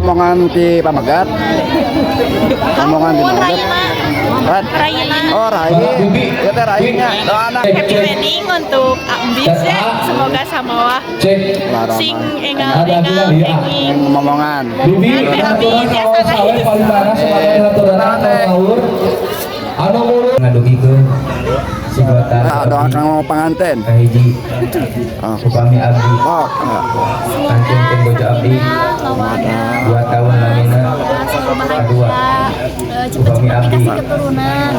Rombongan ti Pamegat. Rombongan ti Pamegat. Kan? Raina. Oh, Rai. Ya teh Rai-nya. Doana. Happy wedding untuk Ambis ya. Semoga samawa sing engal-engal enging. Ngomongan. Bibi, Happy biasa paling parah sebagai raturan tahun. Anu mulut ngadugikeun sigotan. Nah, doa kang panganten. Kahiji Oh. upami abdi Oh, kantunkeun bojo abdi 2 tahun lamina. Kedua, upami abdi Keturunan.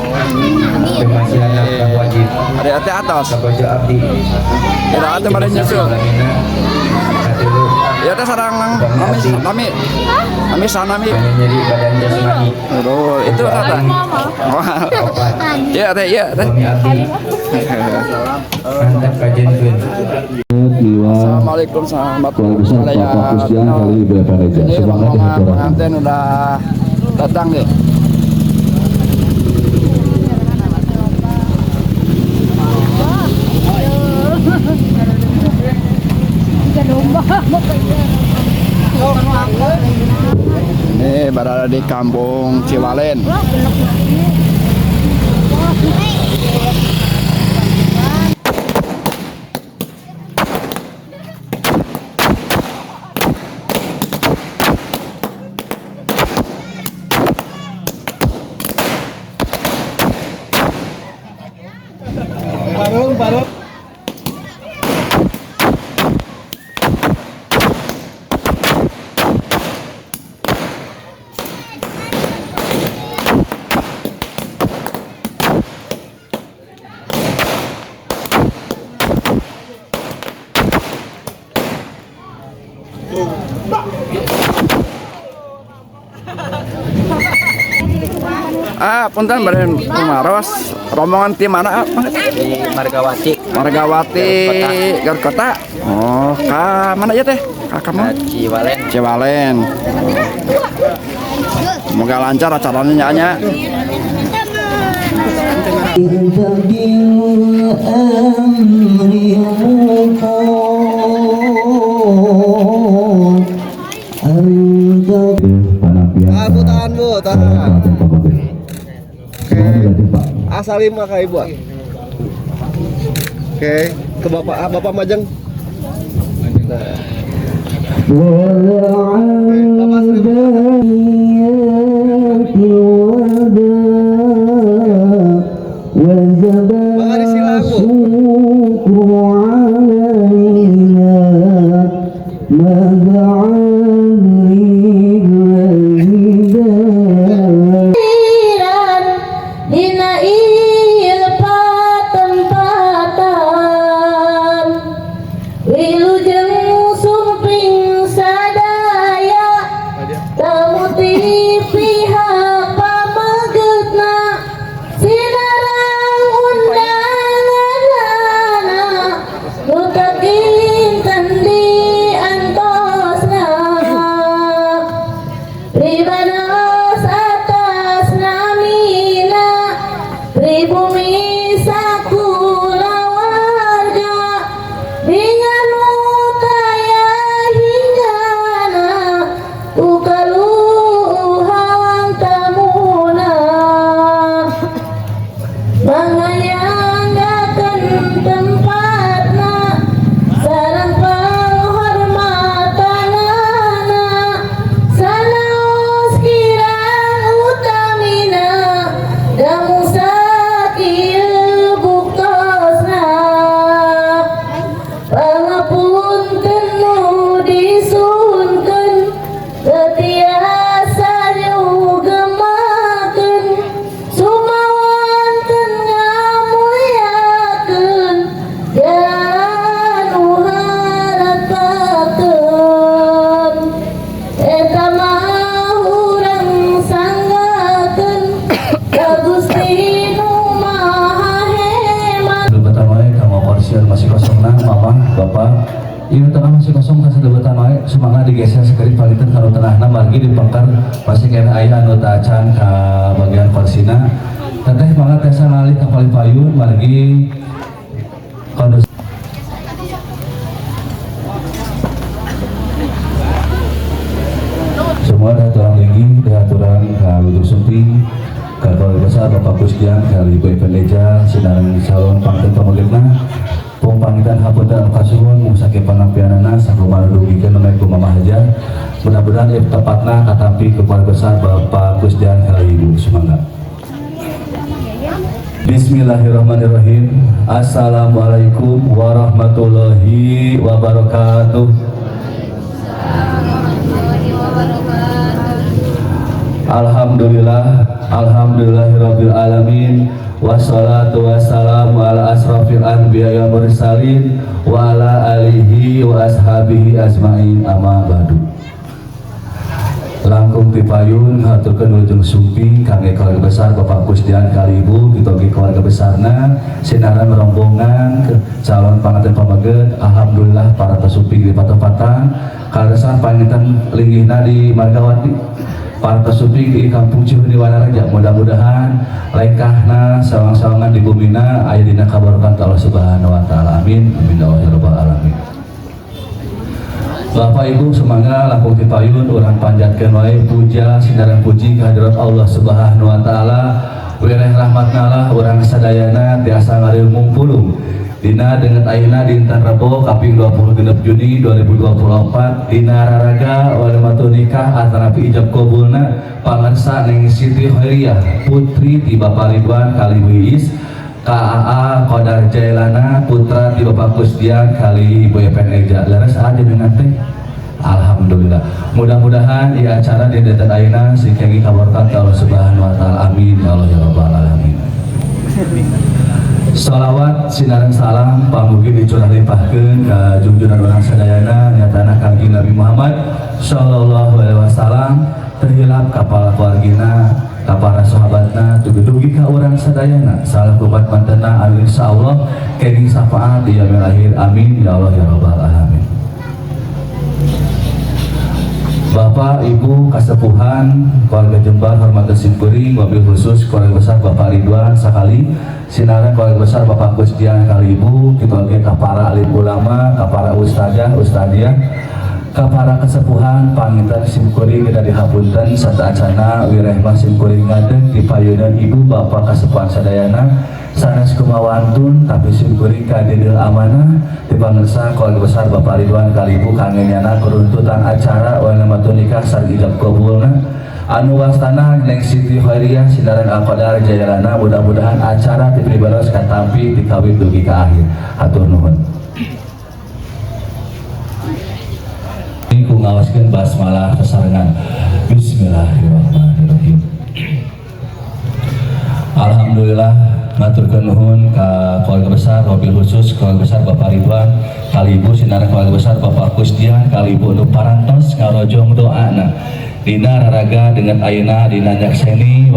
pemasihan nafkah wajib Ada teh atos. ka bojo abdi. Ya teh bade nyusul. Lamina. Katilu, Ya teh sareng nami nami. Nami sanami. pengen nyeri badan jasmani. Aduh, itu kata. Opat, Iya teh, iya teh. upami abdi mantap kajenkeun. Assalamualaikum sahabat Keluarga besar Bapak Kusdian kali Ibu Evaneja. Ini Semangat rombongan dihaturkan. Pengantin udah datang nih. Ini berada di Kampung Ciwalen. Ah, punten bade maros rombongan ti mana? Ah? Di Margawati. Margawati Garut Kota. Oh, ka mana ya teh? Ka ka mana? Ciwalen. Ciwalen. Semoga lancar acaranya nya. Tahan Bu, tahan Bu, tahan. Oke. Asalim ke ibu. Ah. Oke, ke bapak, ah, bapak Majeng. Nah. Bapak Sri. Bang Ari silang Bu. Dina ieu patempatan wilujeng sumping sadaya tamu ti pihak pamegetna sinarang undanganana nu kinten di antosna pribados atas namina pribumi sakulawarga dengan utaya hinggana ku kaluhan tamuna manganyanggakeun tempatna sareng penghormatanana sanaos kirang utamina dangu sakieu buktosna pangapunten nu disuhunkeun teu tiasa diugemakeun sumawanten ngamulyakeun janu harapakeun eta mah urang sanggakeun ka Gusti nu Maha Hebat. Debetan wae kanggo kursi masih kosong nah, mama, bapak. Ieu tengah masih kosong tas debetan wae, semangat digeser sakedik paliteun ka nu tengahna margi di pengker masih keneh aya anu tacan ka bagian kursina. Teteh mangga tiasa ngalih ka palih payun margi kondusif. Semoga katampi ka keluarga besar Bapak Kusdian kali Ibu Epen Eja sinareng calon panganten pamegetna. Pung panginten hapunten anu kasuhun mung sakieu panampianana sakumaha dugikeun namanya ku Mama Haja. Mudah-mudahan ieu tepatna katampi ke keluarga besar Bapak Kusdian kali Ibu. Semangat. Bismillahirrahmanirrahim. Assalamualaikum warahmatullahi wabarakatuh. Alhamdulillah, alhamdulillahirabbil alamin, wassalatu wassalamu ala asrafil anbiya wal mursalin wa ala alihi wa ashabihi ajmain, amma ba'du. Langkung tipayun haturkeun wilujeng sumping kangge keluarga besar Bapak Kusdian kali Ibu ditogi keluarga besarna sinareng rombongan calon panganten pameget. Alhamdulillah para sumping di patempatan kaleresan panginten linggihna di Margawati, para sumping di Kampung Cihuni Wanaraja. Mudah-mudahan lengkahna sawang-sawangan di bumina aya dina kabarokan Allah Subhanahu wa taala. Amin amin ya Allah ya rabbal alamin. Bapak Ibu sumangga langkung tipayun urang panjatkeun wae puja sinareng puji kehadirat Allah Subhanahu wa taala. Wireh rahmatna lah urang sadayana tiasa ngariung ngumpulung dina dengan ayeuna dinten Rebo kaping 26 Juni 2024 dina raraga walimatun nikah atanapi ijab kabulna pangersa Neng Siti Khairiyah putri ti Bapak Ridwan kali Bu Iis KAA Qadar Jailana putra ti Bapak Kusdian kali Ibu Epen Eja. Leres aja dengan teh. Alhamdulillah, mudah-mudahan ya acara di dinten ayeuna sing kenging kabarkat Allah Subhanahu wa taala. Amin ya Allah ya rabbal alamin. Salawat sinareng salam pamugi dicurah limpahkeun ka junjunan urang sadayana nyatana Kangjeng Nabi Muhammad sallallahu alaihi wasallam, terhilap ka para keluargina, ka para sahabatna, dugi-dugi ka urang sadayana salah kumat mantena anu insyaallah kenging syafaat di yaumil akhir. Amin ya Allah ya rabbal alamin. Bapak, Ibu, kasepuhan, keluarga Jembar, hormatan simkuring, wabil khusus keluarga besar Bapak Ridwan sakali, sinareng keluarga besar Bapak Kusdian kali Ibu, kita oge ka para alim ulama, ka para ustazah, ustadziah, ka para kesepuhan, panginten simkuring kita dihapunten serta acana wirehmah simkuring ngadeg di payunan Ibu Bapak kasepuhan sadayana sanes kumawantun tapi simkuring kadeudeuh amanah di pangersa keluarga besar Bapak Ridwan kali Ibu kangge nyana keruntutan acara walimatun nikah sareng ijab kabulna anu wastana Neng Siti Khairiyah sinareng Al-Qadar Jayalana. Mudah-mudahan acara ti pribados katampi ti kawit dugi ka akhir. Hatur nuhun. Ku ngawaskeun basmalah sasarengan. Bismillahirrahmanirrahim. Alhamdulillah ngaturkeun nuhun ka keluarga besar wabil khusus keluarga besar Bapak Ridwan kali Ibu sinareng keluarga besar Bapak Kusdian kali Ibu nu parantos ngarojong doana dina raraga dengan ayeuna dina nyakseni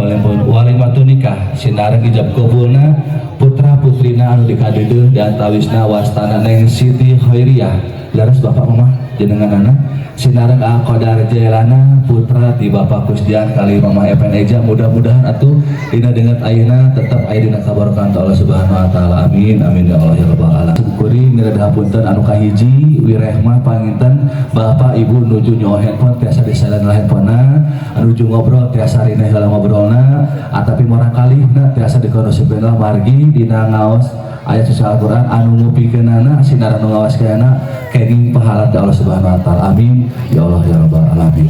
walimatun nikah sinareng ijab kabulna putra putrina anu dikadeudeuh dan tawisna wastana Neng Siti Khairiyah leres Bapak Mama jenenganana sinareng Al-Qadar Jailana putra ti Bapak Kusdian kali Mama Epen Eja. Mudah-mudahan atuh dina dengan ayeuna tetap aya dina kabarokan Allah Subhanahu wa taala. Amin amin ya Allah ya rabbal alamin. Kuring nirada hapunten anu kahiji wirehmah panginten Bapak Ibu nuju nyoh handphone tiasa disalen lah handphonena, nuju ngobrol tiasa rina heula ngobrolna, atapi murang kalihna tiasa dikondusifkeun lah margi dina ngaos ayat suci Al-Qur'an anu ngupikeunana sinareng nu ngawaskeunana kenging pahala ti Allah Subhanahu wa taala. Amin ya Allah ya rabbal alamin.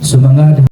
Sumangga.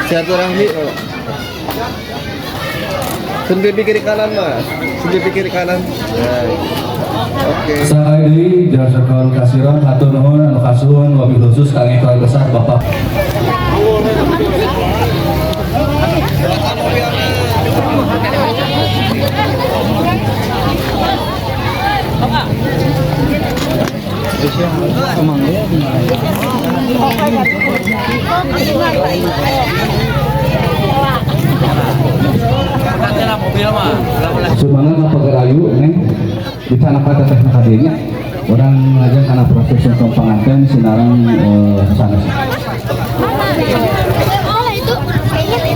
Silaturahmi. Sun pipi kiri kanan, Mas. Sun pipi kiri kanan. Nah. Oke. Sekali deui jasakeun kasiron, hatur nuhun anu kasuhun, wabil khusus kangge keluarga besar Bapak. Sumangga ka pager ayu, Neng, dicandak teteh ka dieu nya. Urang lajeng kana proses sungkem panganten sinareng sanes. Oh, itu kayaknya.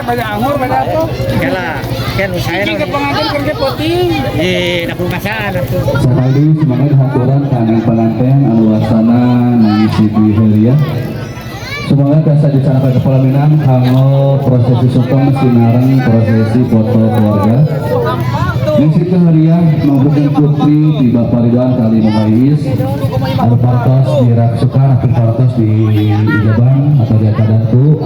Banyak anggur, banyak apa? Sekali deui sumangga dihaturan ka neng panganten anu wasana Neng Siti Helia. Sumangga tiasa dicandak ka pelaminan kanggo prosesi sungkem sinareng prosesi foto keluarga. Neng Siti Helia mangrupakeun putri di Bapak Ridwan kali Mama Iis anu parantos diraksukan atau parantos di ijaban atau diakadan ku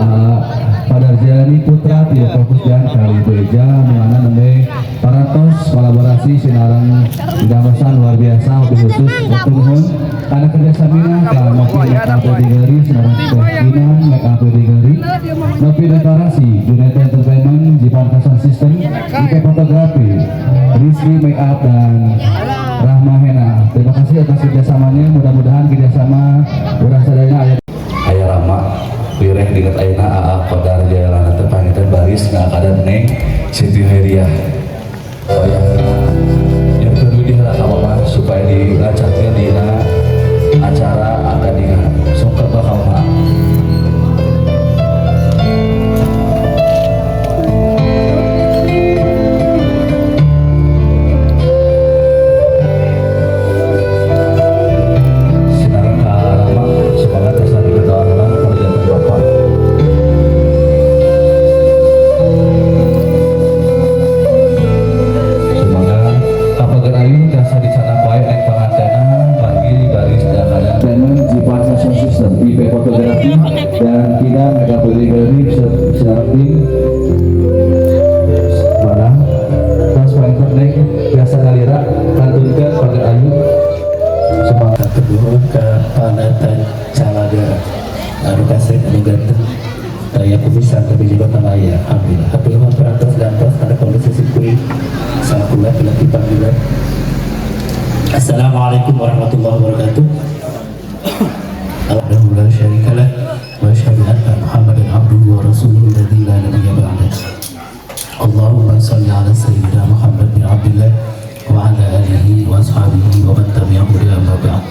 Padarjani Putra di Fokus dan kali Beja mulana nembe parantos kolaborasi sinareng didamesan luar biasa. Lebih khusus nuhun karena kerjasamina ka Novi Make Up Gallery sinareng Teh Gina Make Up Gallery, Novi Dekorasi, Juneta Entertainment, Jipan Fashion System, IP Fotografi, Rizky Make Up, dan Rahma Hena. Terima kasih atas kerjasamanya. Mudah-mudahan kerjasama urang sadayana aya aya rama wireh dinget ayeuna Aa Qodar Jailana teh panginten baris ngakadan Neng Siti Heriah. Oh ya, yang kedua di heula ka Mama supaya dilancarkeun dina acara akad nikah. Sungkem ka Mama. Sinareng ka Rama, semangat tiasa digedoan lah kerjaan Bapak. Semoga kapager ayu tiasa dicandak wae neng pangantena margi baris dan ada Entertainment, Jipan Fashion System, IP Fotografi, dan Kina Mega Putri Gallery sinareng tim mana terus panginten neng biasa ngalira kantunkeun pager ayu, semangat. Nuhun ka panatan calagara anu kasep, anu ganteng, daya kumisan tapi juga tamaya. Alhamdulillah, hatur nuhun parantos gantos kana kondisi simkuring salaku laki-laki panggilan. Assalamualaikum warahmatullahi wabarakatuh. Alhamdulillah la syarikalah wa asyhadu anna Muhammadan abduhu wa rasuluhu alladzi la nabiyya ba'dah. Allahumma shalli ala sayyidina Muhammad bin Abdullah wa ala alihi wa ashabihi wa man tabi'ahu ila amma ba'd.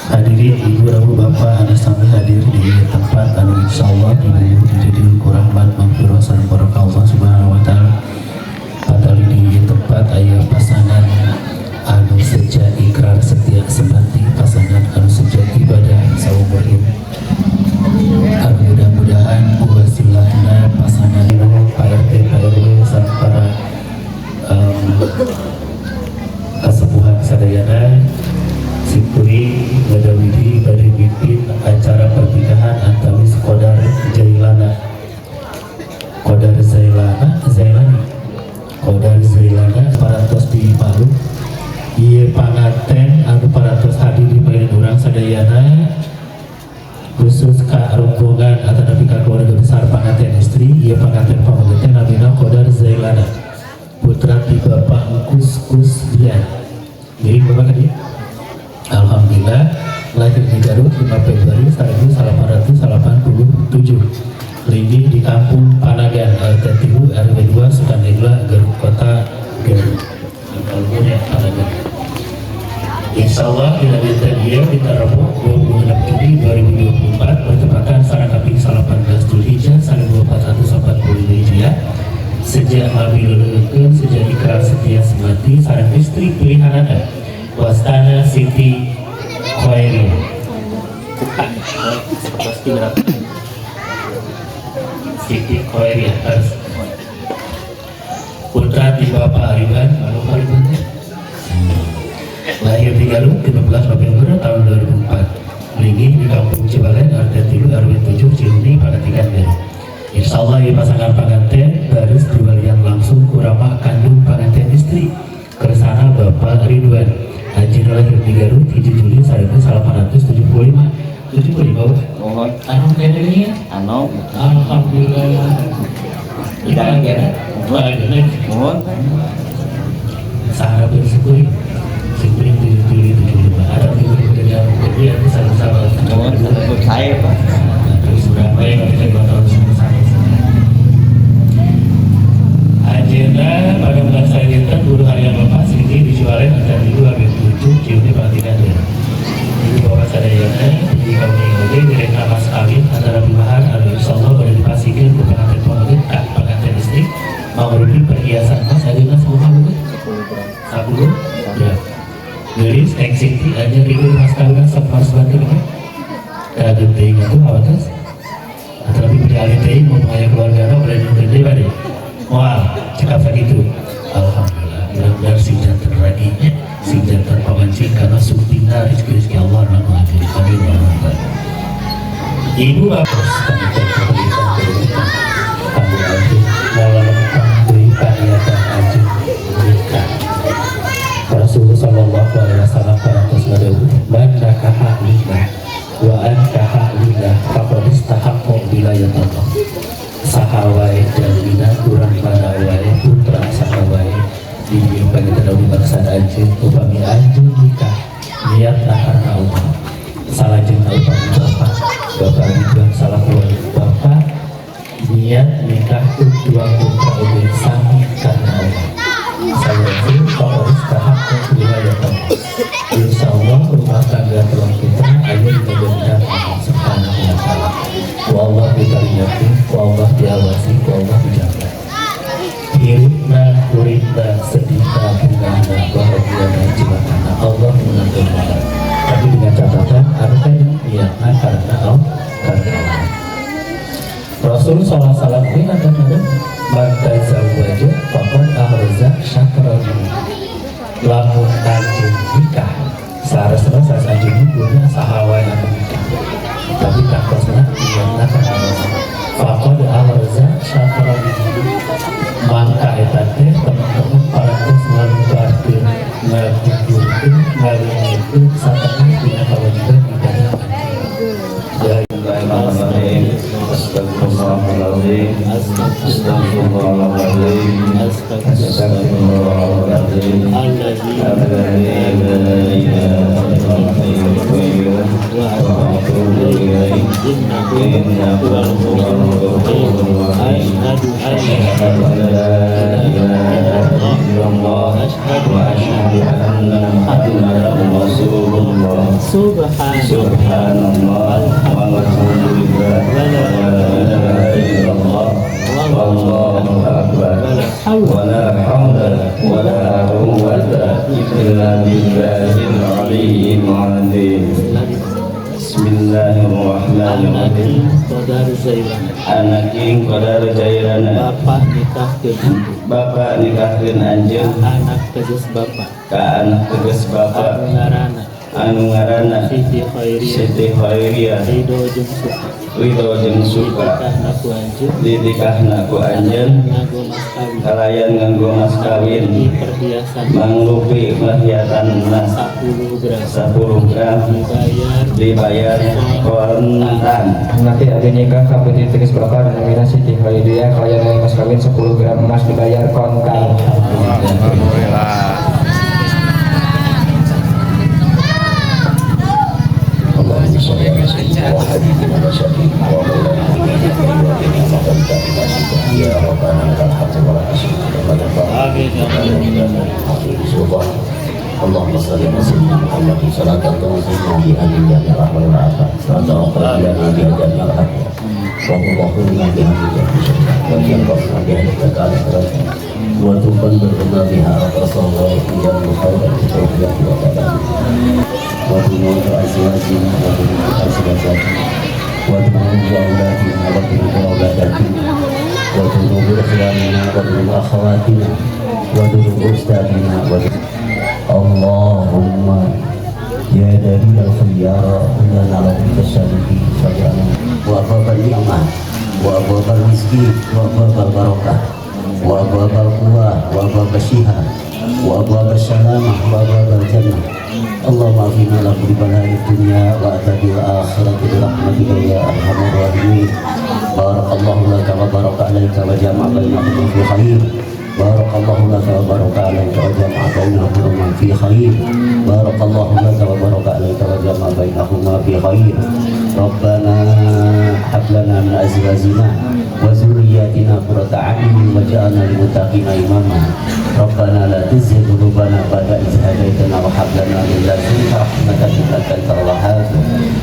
Hadirin ibu, ibu, bapak anu sami hadir di tempat anu insyaallah diberi rahmat, maghfirah sareng barokah Allah Subhanahu wa taala. Patali di tempat aya pasangan anu sejak ikrar setia sebati, pasangan anu sejak ibadah saumur hidup. Anu mudah-mudahan wasilahna pasangan ini, Pak RT, Pak RW, sareng para kasepuhan sadayana, simkuring Badawidi bade mimpin acara pernikahan antawis Qodar Jailana, Qodar Zailana, Zailani, Qodar Zailana parantos di Palu. Ieu panganten anu parantos hadir di palihan urang sadayana, khusus ka rombongan atau nabi ka keluarga besar panganten istri. Ieu panganten pameget namina Qodar Zailana, putra ti Bapak Kus Kusdian. Jadi Bapak tadi Alhamdulillah lahir di Garut 5 Februari 1887, linggih di Kampung Panagan RT 3 RW 2 Sukanegla Garut Kota Garut. Alhamdulillah Panagan. Insya Allah dina dinten ieu dina Rebo 26 Juni 2024 bertepatan sareng kaping 18 Dzulhijjah 1445 Hijriah, sejak ngabileukeun sejak ikrar setia semati sareng istri pilihanana wastana Siti Khairul. Pasti berapa? Siti Khairiyah harus putra di Bapak Ariban, anu Ariban teh. Lahir di Garut 13 November tahun 2004. Dugi di Kampung Cibalen, RT 3 RW 7 Cileunyi, Pagatikan Garut. Insya Allah ya, pasangan pengantin baris diwalian langsung ku rama kandung pengantin istri, kersana Bapak Ridwan. Anjeunna lahir di Garut 7 Juli 1875. 75, Bapak? Mohon. Anu kayaknya. Anu. Alhamdulillah. Tidak kira. Mohon. Sangat bersyukur. Syukurin 7 Juli 75. Ada tujuh kerja kerja sama-sama. Mohon untuk saya, Pak. Terus berapa yang kita 2 tahun sama. Agenda pada bulan selanjutnya guru harian lepas ini dijualin ada di 2 7 Cileunyi, Pagatikan ya. Ibu bapak sadayana di kami oge direka mas kawin antara mahar anu insyaallah pada dipastikan ku pengantin pengantin ka pengantin istri mangrupi perhiasan emas ajeuna semua bu 10 gram. Geulis Neng Siti aja ribu mas kawin sok harus bantu kan. Kaget teuing atuh awatas. Tapi beri alih teuing mau aya keluarga nu beri gede bade. Moal cekap sakitu. Alhamdulillah, mudah-mudahan sing janten raginya, sing janten pamancing karena sumpingna rezeki-rezeki Allah nu hadir. Amin ya rabbal. Ibu bapak kanggo anjeun ngalalempang deui paniatan anjeun nikah. Rasulullah sallallahu alaihi wasallam parantos ngadawuh, "Man nakaha lillah wa ankaha lillah faqad istahaqqa wilayatullah." Saha wae jalmina, urang mana wae, putra saha wae di dieu panginten maksad anjeun, upami anjeun nikah niatna karena Allah. Salajengna upami bapak, bapak Ridwan salaku bapak niat nikah dua putra oge sami karena Allah. Saya faqad istahaqqa wilayatullah. Insya Allah rumah tangga tuang putra aya dina jaminan Allah Subhanahu wa Ta'ala. Ku Allah dikarinyakeun, ku Allah diawasi, ku Allah dijaga. Hirupna, uripna, sedihna, bungahna, bahagiana, cilakana, Allah mengatur malam. Tapi dengan catatan anu tadi niatna karena Allah, karena Allah. Rasul sallallahu alaihi wasallam ini ada man tazawwaja faqad ahraza syatra dini. Lamun anjeun nikah, saresna sanes anjeun punya saha wae anu nikah. Tapi tangtosna niatna karena Allah. Faqad ahraza syatra dini. Mangka eta teh teman-teman parantos ngalunggarkeun, ngagugurkeun, ngaleungitkeun satengah dina kewajiban ibadah anjeun. Bismillahirrahmanirrahim. Astagfirullahaladzim. Astagfirullahaladzim. Astagfirullahaladzim. Alladzi la ilaha illa huwal qayyum wa atubu ilaih. Innahu huwal ghafurur rahim. Asyhadu an la ilaha illallah wa asyhadu anna Muhammadan rasulullah. Subhanallah walhamdulillah wa la ilaha illallah wallahu akbar wa la hawla wa la quwwata illa billahil aliyyil azim. Bismillahirrahmanirrahim. Qadar Zailana. Anak ing Qadar Jailana. Bapak nikahkeun Bapak nikahkeun anjeun anak tegas bapak ka anak tegas bapak anu ngaranna anu ngaranna Siti Khairiyah Siti Khairiyah Ridho jeung suka Ridho jeung suka ditikahna ku anjeun ditikahna ku anjeun nganggo mas kawin kalayan nganggo mas kawin di perhiasan mangrupi perhiasan emas 10 gram 10 gram dibayar dibayar kontan. Nanti ada nikah ka putri tegas bapak namina Siti Khairiyah kalayan dengan mas kawin 10 gram emas dibayar kontan. Alhamdulillah. اللهم صل على سيدنا وحبيبنا وشفيعنا ومولانا محمد. يا ربنا لك الحمد ولا شريك لك. اللهم صل على سيدنا محمد صلاة تنزلنا بها من جميع الأحوال والآفات وتغفر لنا بها جميع الخطايا وتطهرنا بها من جميع الشرك وتنقصنا بها من الآخرة وتبلغنا بها أقصى الغاية من الخير والتوفيق والتمام وذنوب أزواجنا وذنوب أزواجنا وذنوب أولادنا وذنوب أولادنا وذنوب إخواننا وذنوب أخواتنا وذنوب أستاذنا وذنوب. اللهم يا دليل الخيار إنا نعلم. rizki wa abwabal barakah wa abwabal quwwah wa abwabas syihah wa abwabas salamah wa abwabal jannah. Allahumma afina la kulli bala'id dunya wa adzabil akhirati bi rahmatika ya arhamar rahimin. Barakallahu laka wa baraka alaika wa jama'a bainakum fi khair. Barakallahu laka wa baraka alaika wa jama'a bainahuma fi khair. Barakallahu laka wa baraka alaika wa jama'a bainahuma fi khair. Rabbana hab lana min azwajina wa dzurriyyatina qurrata a'yun waj'alna lil muttaqina imama. Rabbana la tuzigh qulubana ba'da idh hadaytana wa hab lana min ladunka rahmatan innaka antal wahhab.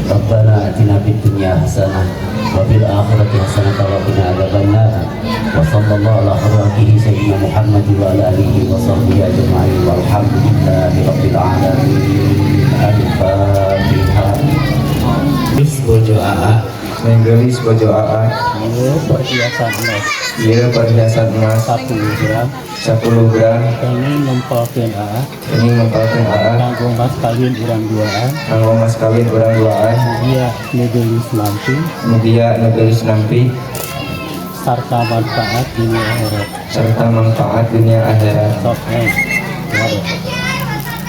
Rabbana atina fid dunya hasanah wa fil akhirati hasanah wa qina adzabannar. Wa sallallahu ala khairihi sayyidina Muhammad wa ala alihi wa sahbihi ajma'in walhamdulillahi rabbil alamin. Al-Fatihah. Bojo AA Neng geulis bojo AA. Ieu perhiasan emas. Ieu perhiasan emas. 10 gram. 10 gram. Kenging ngempelkeun AA. Kenging ngempelkeun AA. Kanggo mas kawin urang duaan. Kanggo mas kawin urang duaan. Mugia nu geulis nampi. Mugia nu geulis nampi. Sarta manfaat dunia akhirat. Serta manfaat dunia akhirat. Sok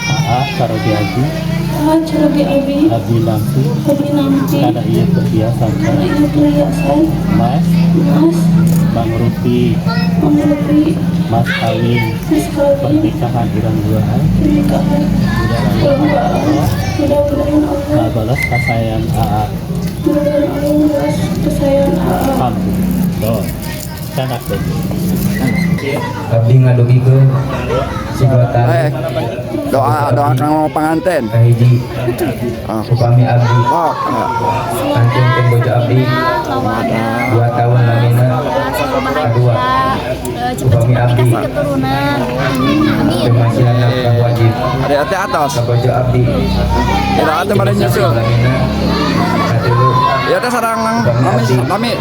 AA caroge abdi. AA caroge abdi. Abdi nampi. Abdi nampi. Kana ieu perhiasan. Kana ieu perhiasan. Mas. Mas. Mangrupi. Mangrupi. Mas kawin. Mas kawin. Pernikahan urang duaan. Pernikahan urang duaan. Mudah-mudahan Allah ngabalas kasayang AA. Mudah-mudahan Allah ngabalas kasayang AA. Alhamdulillah. Canak teh. Abdi ngadugikeun sigotan. Doa doa kanggo panganten. Kahiji. Upami abdi. Kantunkeun bojo abdi. 2 tahun lamina. Kadua. Upami abdi. Keturunan. Pemasihan nafkah wajib. Ada teh atos. Ka bojo abdi. Tidak ada mari nyusul. Lamina. Katilu. Ya teh sarang nami nami.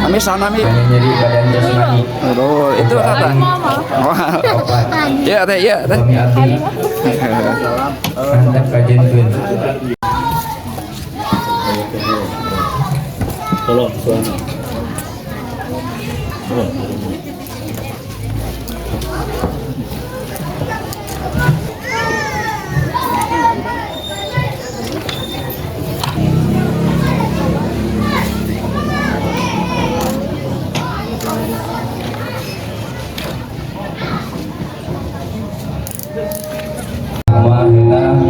Nami sanami. Hanya nyeri badan jasmani. Aduh, itu apa? Iya teh, iya teh. Upami abdi. Mantap kajenkeun. Tolong suami. Tolong.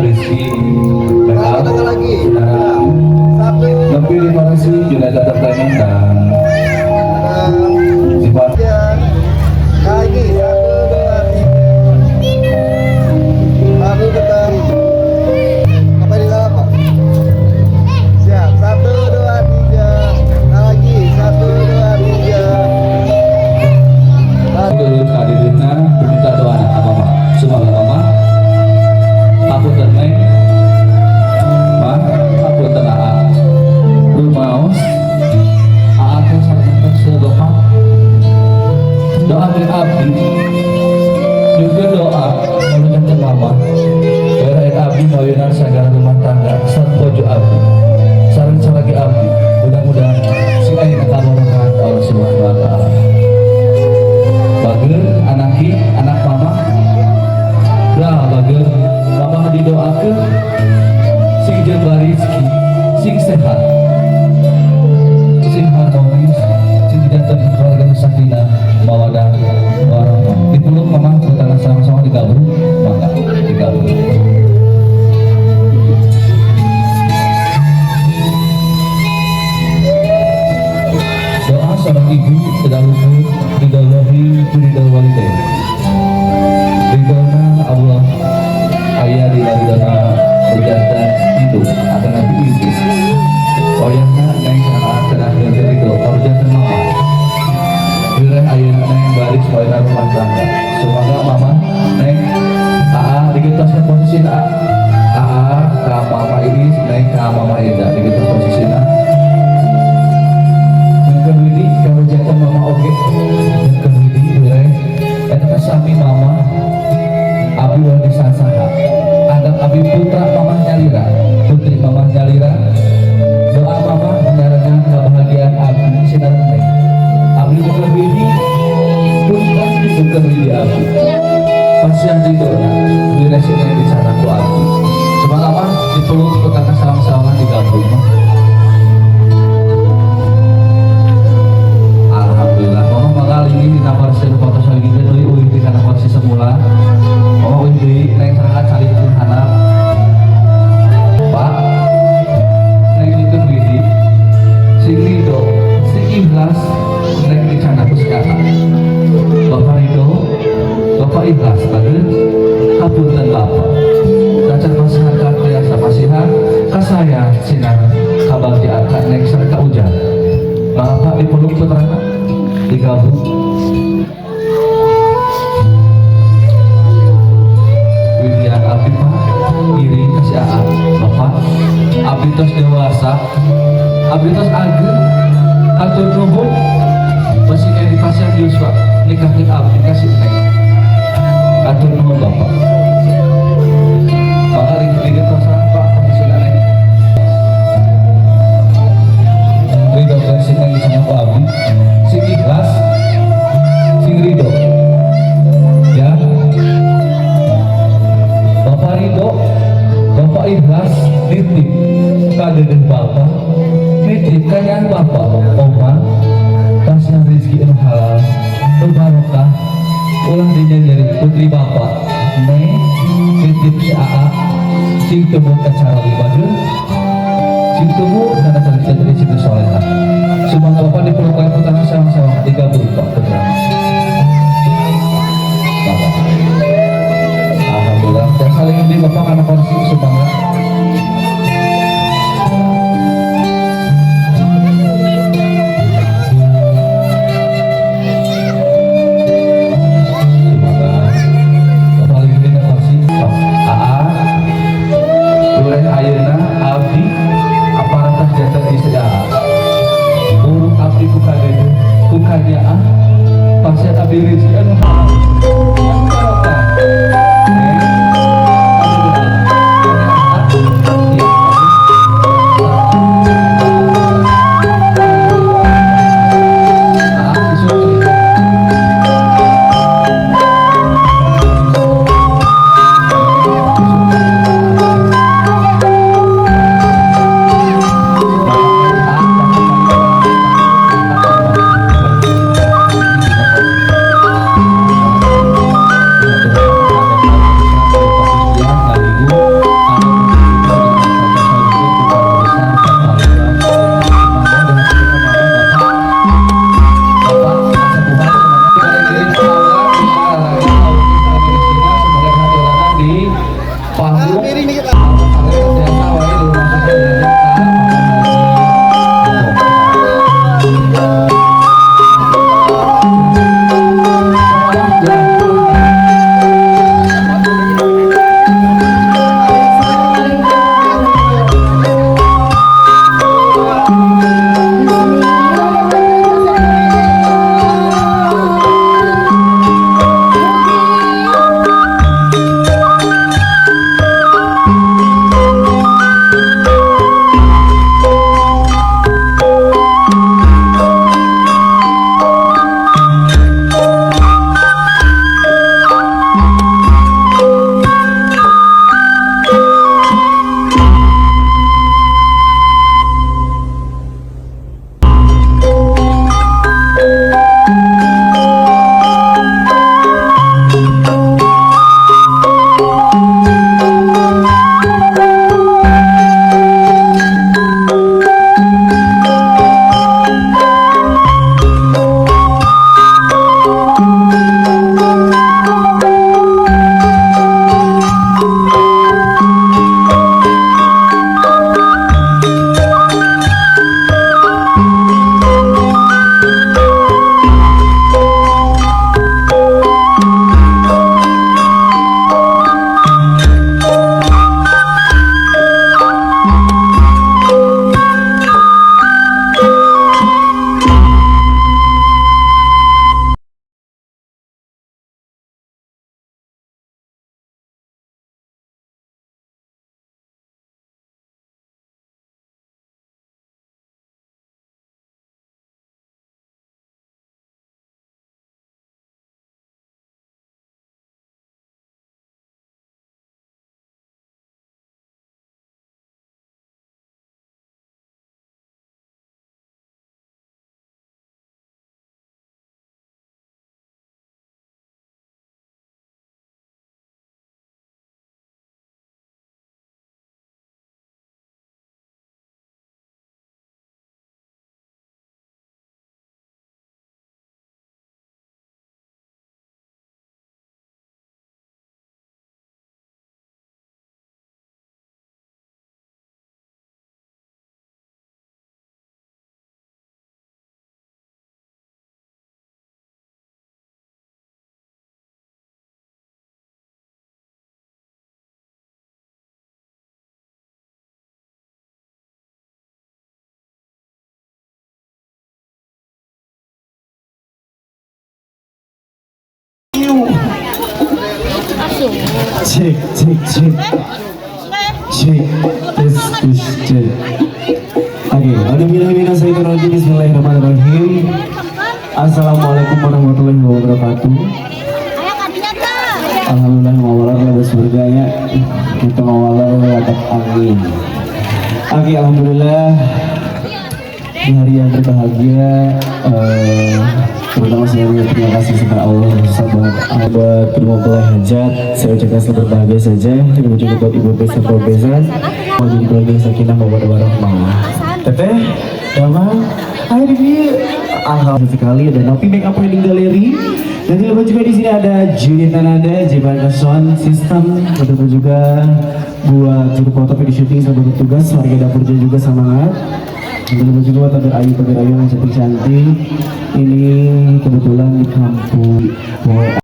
Rizky Bekal lebih dikoreksi jenazah tertanya dan sifat lagi 1 2 3 baru betul apa di dalam Pak? Siap 1 2 3 lagi 1 2 3 terus hadirina minta doa anak mama semoga mama hapunten neng ma hapunten aa rumaos aa teh sareng teh sedoka doa dari abdi juga doa menuju mama biar abdi mawunan sagala rumah tangga sat bojo abdi sareng salaki abdi mudah-mudahan sing aya kabarokah Allah Subhanahu wa taala. Bager anaki anak mama lah bager mama didoakeun sing jembar rezeki sing sehat sing harmonis sing janten keluarga sakinah mawadah warahmah. Dipeluk mama putra sama-sama digabung mangga digabung. Doa seorang ibu tidak luput ridhallahi ridha walidain. Ridhona Allah ayah ridhona berjantan ibu atau nabi ibu. Wayahna neng sangat terakhir ridho berjantan mama. Wireh ayah neng baris wayahna rumah tangga. Semoga mama neng aa digentoskan posisi aa aa ka mama ini neng ka mama ida digentos posisina. Yang kalau jantan mama oke, yang kewidi boleh. Eta sami mama, abi wali sasaha. Anggap abi putra mama nyalira, putri mama nyalira. Doa mama nyarengan kebahagiaan abi sinar neng. Abi abdi. Pasihan ridona beres neng dicandak ku abdi. Semangat apa dipeluk petaka salam-salaman digabung mah. Alhamdulillah, mama bakal ini dina kursi nu foto saeugi teh deui uih di kana kursi semula. Mama uih deui neng sareng cari handap. Pak, neng itu Widi, sing ridho, sing ikhlas neng dicandak ku si Aa. Bapak ridho, Bapak ikhlas bageun hapunten Bapak. Tacan masihan ka tiasa masihan ka saya sinar kabagjaan ka neng sareng ka Ujang. Bapak dipeluk putrana digabung. Widian abdi Pak ngiring ka si Aa. Bapak abdi tos dewasa, abdi tos ageng, hatur nuhun masih kayak di pasien Yuswa nikahkeun abdi ka si Neng. Hatur nuhun Bapak. Maka digentosan Pak posisina Neng. Ridho kan si Neng sama ku abdi, sing ikhlas, sing ridho. Ya. Bapak ridho, Bapak ikhlas nitip ka dedeh Bapak, nitip ka nyang Bapak, Oma, pasihan rezeki anu halal, nu barokah, ulah dinyeri putri Bapak, Neng nitip si Aa, sing tumut ka carawi bageun, sing tumut kana cari jadi sing solehah. Semoga Bapak dipeluk oleh putra sama-sama digabung Pak putra. Bapak. Alhamdulillah, dan saling di Bapak karena kondisi semangat. Semoga Bapak lagi di kursi. Aa, boleh ayeuna abdi aparatah janten istri Aa. Urut abdi ku kadeudeuh ku kanyaah pasien abdi rezeki anu halal anu barokah. Neng, Cek, cek, cek. Cek, tes, tes, cek. Oke, okay. Bismillahirrahmanirrahim. Assalamualaikum warahmatullahi wabarakatuh. Alhamdulillah, ngawaler lah surga nya. Kita ngawaler atap angin. Oke, alhamdulillah di hari yang berbahagia, terutama saya berterima kasih kepada Allah buat kedua mempelai hajat. Saya ucapkan selamat berbahagia saja. Terima juga buat ibu besan besan, mau jadi keluarga yang sakinah mawaddah warahmah. Teteh damang ayo di, alhamdulillah sekali ada Nopi Makeup Wedding Gallery dan tidak lupa juga di sini ada Junita Nanda, Jiban Sound System, betul juga buat juru foto, video shooting, sama bertugas warga dapur juga semangat. Dan lupa juga buat Tabir Ayu, Tabir Ayu yang cantik-cantik. Ini kebetulan di kampung